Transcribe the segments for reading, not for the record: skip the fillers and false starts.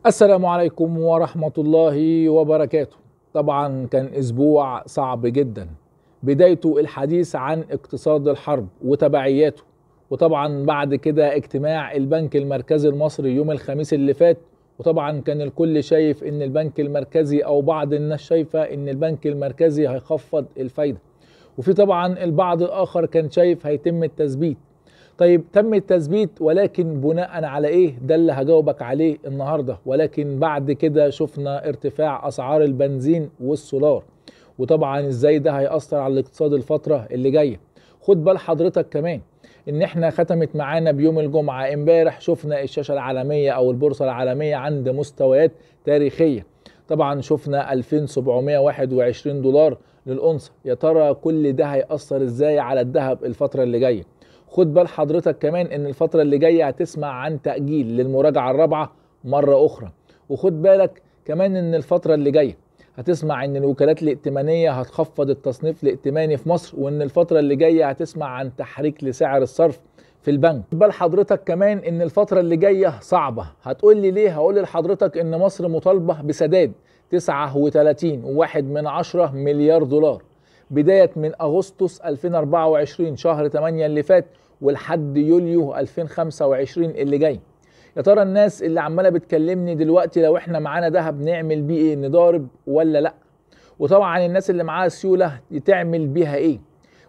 السلام عليكم ورحمة الله وبركاته. طبعا كان أسبوع صعب جدا، بدايته الحديث عن اقتصاد الحرب وتبعياته، وطبعا بعد كده اجتماع البنك المركزي المصري يوم الخميس اللي فات، وطبعا كان الكل شايف ان البنك المركزي او بعض الناس شايفة ان البنك المركزي هيخفض الفايدة، وفي طبعا البعض الاخر كان شايف هيتم التثبيت. طيب تم التثبيت، ولكن بناء على ايه؟ ده اللي هجاوبك عليه النهارده. ولكن بعد كده شفنا ارتفاع اسعار البنزين والسولار، وطبعا ازاي ده هيأثر على الاقتصاد الفترة اللي جاية. خد بال حضرتك كمان ان احنا ختمت معانا بيوم الجمعة امبارح، شفنا الشاشة العالمية او البورصة العالمية عند مستويات تاريخية، طبعا شفنا 2721 دولار للأونصة. يا ترى كل ده هيأثر ازاي على الذهب الفترة اللي جاية؟ خد بال حضرتك كمان ان الفترة اللي جاية هتسمع عن تأجيل للمراجعة الرابعة مرة اخرى، وخد بالك كمان ان الفترة اللي جاية هتسمع ان الوكالات الائتمانية هتخفض التصنيف الائتماني في مصر، وان الفترة اللي جاية هتسمع عن تحريك لسعر الصرف في البنك. خد بال حضرتك كمان ان الفترة اللي جاية صعبة. هتقول لي ليه؟ هقول لحضرتك ان مصر مطالبة بسداد 39.1 مليار دولار بداية من اغسطس 2024 شهر 8 اللي فات ولحد يوليو 2025 اللي جاي. يا ترى الناس اللي عماله بتكلمني دلوقتي لو احنا معانا دهب نعمل بيه ايه؟ نضارب ولا لا؟ وطبعا الناس اللي معاها سيولة تعمل بيها ايه؟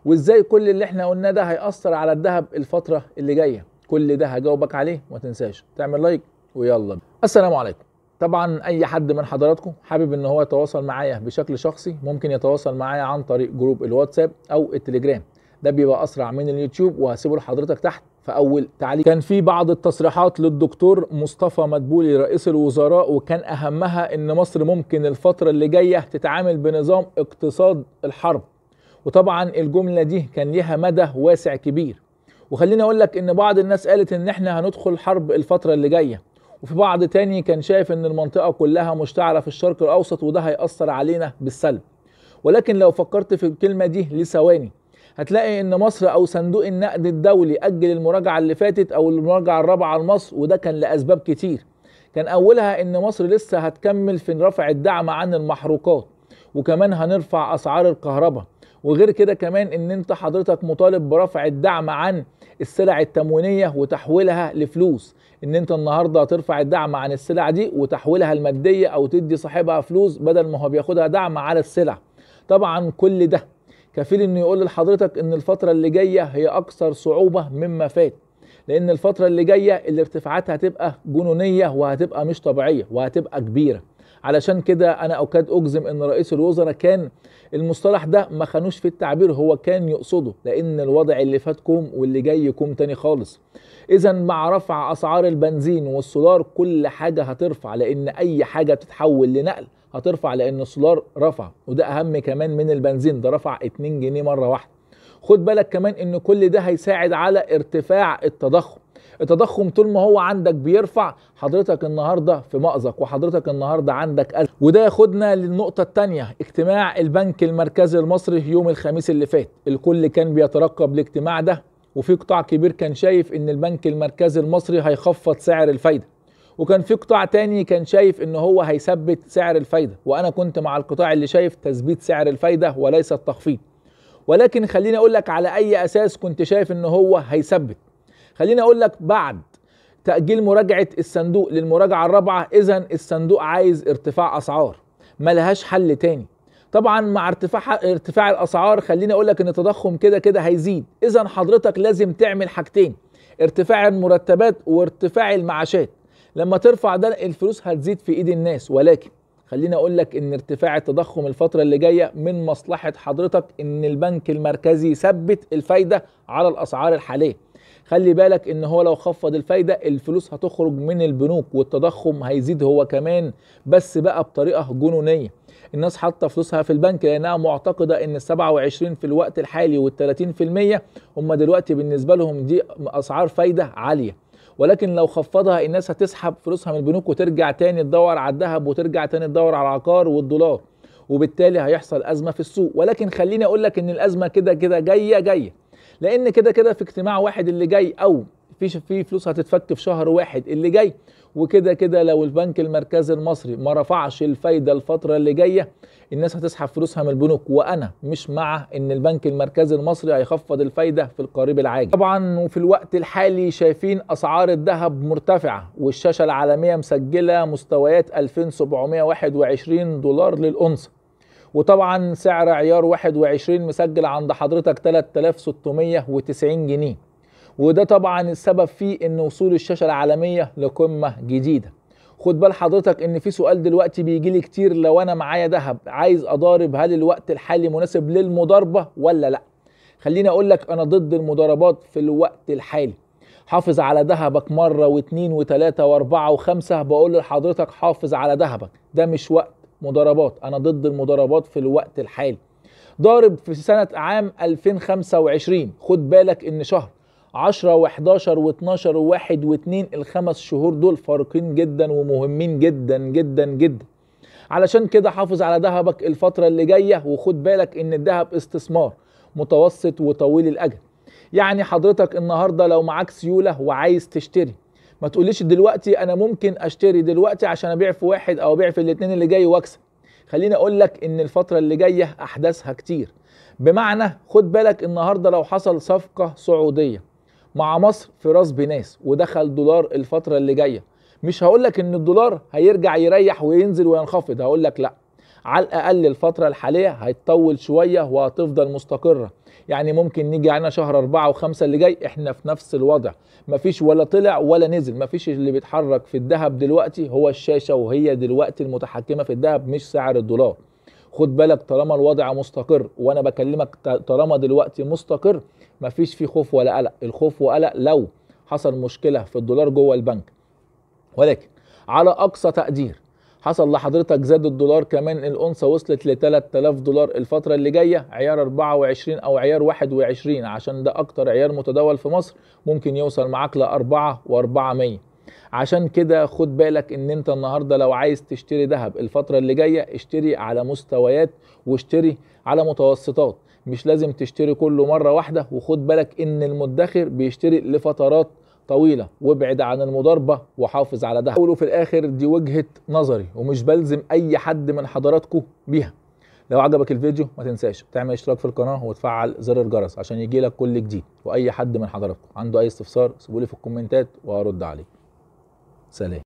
وازاي كل اللي احنا قلناه ده هيأثر على الذهب الفترة اللي جاية؟ كل ده هجاوبك عليه، وما تنساش تعمل like ويلا. السلام عليكم. طبعا اي حد من حضراتكم حابب ان هو يتواصل معايا بشكل شخصي ممكن يتواصل معايا عن طريق group الواتساب او التليجرام، ده بيبقى اسرع من اليوتيوب، وهسيبه لحضرتك تحت في اول تعليق. كان في بعض التصريحات للدكتور مصطفى مدبولي رئيس الوزراء، وكان اهمها ان مصر ممكن الفترة اللي جاية تتعامل بنظام اقتصاد الحرب، وطبعا الجملة دي كان ليها مدى واسع كبير. وخليني اقول لك ان بعض الناس قالت ان احنا هندخل حرب الفترة اللي جاية، وفي بعض تاني كان شايف ان المنطقة كلها مشتعلة في الشرق الاوسط وده هيأثر علينا بالسلب. ولكن لو فكرت في الكلمة دي لثواني هتلاقي ان مصر او صندوق النقد الدولي اجل المراجعة اللي فاتت او المراجعة الرابعة لمصر، وده كان لاسباب كتير. كان اولها ان مصر لسه هتكمل في رفع الدعم عن المحروقات، وكمان هنرفع اسعار الكهرباء، وغير كده كمان ان انت حضرتك مطالب برفع الدعم عن السلع التموينية وتحويلها لفلوس، ان انت النهاردة هترفع الدعم عن السلع دي وتحويلها المادية او تدي صاحبها فلوس بدل ما هو بياخدها دعم على السلع. طبعا كل ده كفيل انه يقول لحضرتك ان الفترة اللي جاية هي اكثر صعوبة مما فات، لان الفترة اللي جاية الارتفاعات هتبقى جنونية وهتبقى مش طبيعية وهتبقى كبيرة. علشان كده انا اكاد اجزم ان رئيس الوزراء كان المصطلح ده ما خانوش في التعبير، هو كان يقصده، لان الوضع اللي فاتكم واللي جاي يكون تاني خالص. اذا مع رفع اسعار البنزين والسولار كل حاجة هترفع، لان اي حاجة بتتحول لنقل هترفع، لان السولار رفع، وده اهم كمان من البنزين، ده رفع 2 جنيه مرة واحدة. خد بالك كمان ان كل ده هيساعد على ارتفاع التضخم. التضخم طول ما هو عندك بيرفع، حضرتك النهارده في مأزق، وحضرتك النهارده عندك أزمة. وده ياخدنا للنقطة الثانية، اجتماع البنك المركزي المصري يوم الخميس اللي فات. الكل كان بيترقب الاجتماع ده، وفي قطاع كبير كان شايف ان البنك المركزي المصري هيخفض سعر الفايدة، وكان في قطاع تاني كان شايف ان هو هيثبت سعر الفايدة، وانا كنت مع القطاع اللي شايف تثبيت سعر الفايدة وليس التخفيض. ولكن خليني اقول لك على اي اساس كنت شايف ان هو هيثبت. خليني اقول لك بعد تأجيل مراجعة الصندوق للمراجعة الرابعة، اذا الصندوق عايز ارتفاع اسعار، ملهاش حل تاني. طبعا مع ارتفاع الاسعار خليني اقول لك ان التضخم كده كده هيزيد، اذا حضرتك لازم تعمل حاجتين: ارتفاع المرتبات وارتفاع المعاشات. لما ترفع ده الفلوس هتزيد في ايد الناس. ولكن خليني اقول لك ان ارتفاع التضخم الفترة اللي جاية من مصلحة حضرتك ان البنك المركزي يثبت الفايدة على الاسعار الحالية. خلي بالك ان هو لو خفض الفايدة الفلوس هتخرج من البنوك والتضخم هيزيد هو كمان، بس بقى بطريقة جنونية. الناس حاطة فلوسها في البنك لانها معتقدة ان 27 في الوقت الحالي وال 30% هم دلوقتي بالنسبة لهم دي اسعار فايدة عالية، ولكن لو خفضها الناس هتسحب فلوسها من البنوك وترجع تاني تدور على الذهب وترجع تاني تدور على العقار والدولار، وبالتالي هيحصل أزمة في السوق. ولكن خليني أقول لك إن الأزمة كده كده جاية جاية، لأن كده كده في اجتماع واحد اللي جاي أو في فلوس هتتفك في شهر واحد اللي جاي، وكده كده لو البنك المركزي المصري ما رفعش الفايدة الفترة اللي جاية الناس هتسحب فلوسها من البنوك، وانا مش مع ان البنك المركزي المصري هيخفض الفايدة في القريب العاجل. طبعا وفي الوقت الحالي شايفين اسعار الذهب مرتفعة، والشاشة العالمية مسجلة مستويات 2721 دولار للأونصة، وطبعا سعر عيار 21 مسجل عند حضرتك 3690 جنيه، وده طبعا السبب فيه ان وصول الشاشة العالمية لقمة جديدة. خد بال حضرتك ان في سؤال دلوقتي بيجي لي كتير، لو انا معايا ذهب عايز اضارب هل الوقت الحالي مناسب للمضاربة ولا لا؟ خليني اقول لك انا ضد المضاربات في الوقت الحالي. حافظ على ذهبك مرة واثنين وثلاثة واربعة وخمسة، بقول لحضرتك حافظ على ذهبك، ده مش وقت مضاربات، انا ضد المضاربات في الوقت الحالي. ضارب في سنة عام 2025، خد بالك ان شهر 10 و11 و12 و1 و2 الخمس شهور دول فارقين جدا ومهمين جدا جدا جدا. علشان كده حافظ على ذهبك الفترة اللي جاية، وخد بالك ان الذهب استثمار متوسط وطويل الاجل. يعني حضرتك النهاردة لو معاك سيولة وعايز تشتري، ما تقوليش دلوقتي انا ممكن اشتري دلوقتي عشان ابيع في واحد او ابيع في الاثنين اللي جاي واكسب. خليني اقول لك ان الفترة اللي جاية احداثها كتير، بمعنى خد بالك النهاردة لو حصل صفقة سعودية مع مصر في راس بناس ودخل دولار الفترة اللي جاية، مش هقولك ان الدولار هيرجع يريح وينزل وينخفض، هقولك لا، على الاقل الفترة الحالية هيتطول شوية وهتفضل مستقرة. يعني ممكن نيجي علينا شهر 4 و5 اللي جاي احنا في نفس الوضع، مفيش ولا طلع ولا نزل، مفيش. اللي بيتحرك في الذهب دلوقتي هو الشاشة، وهي دلوقتي المتحكمة في الذهب مش سعر الدولار. خد بالك طالما الوضع مستقر، وانا بكلمك طالما دلوقتي مستقر مفيش فيه خوف ولا قلق. الخوف وقلق لو حصل مشكلة في الدولار جوه البنك، ولكن على اقصى تقدير حصل لحضرتك زاد الدولار كمان الأونصة وصلت ل 3000 دولار الفترة اللي جاية، عيار 24 أو عيار 21 عشان ده أكتر عيار متداول في مصر، ممكن يوصل معاك ل 4,400. عشان كده خد بالك ان انت النهارده لو عايز تشتري ذهب الفترة اللي جاية اشتري على مستويات واشتري على متوسطات، مش لازم تشتري كله مرة واحدة. وخد بالك ان المدخر بيشتري لفترات طويلة، وابعد عن المضاربة وحافظ على ده. وفي الاخر دي وجهة نظري ومش بلزم اي حد من حضراتكم بيها. لو عجبك الفيديو ما تنساش تعمل اشتراك في القناة وتفعل زر الجرس عشان يجيلك كل جديد. واي حد من حضراتكم عنده اي استفسار سيبولي في الكومنتات وهرد عليه. سلام.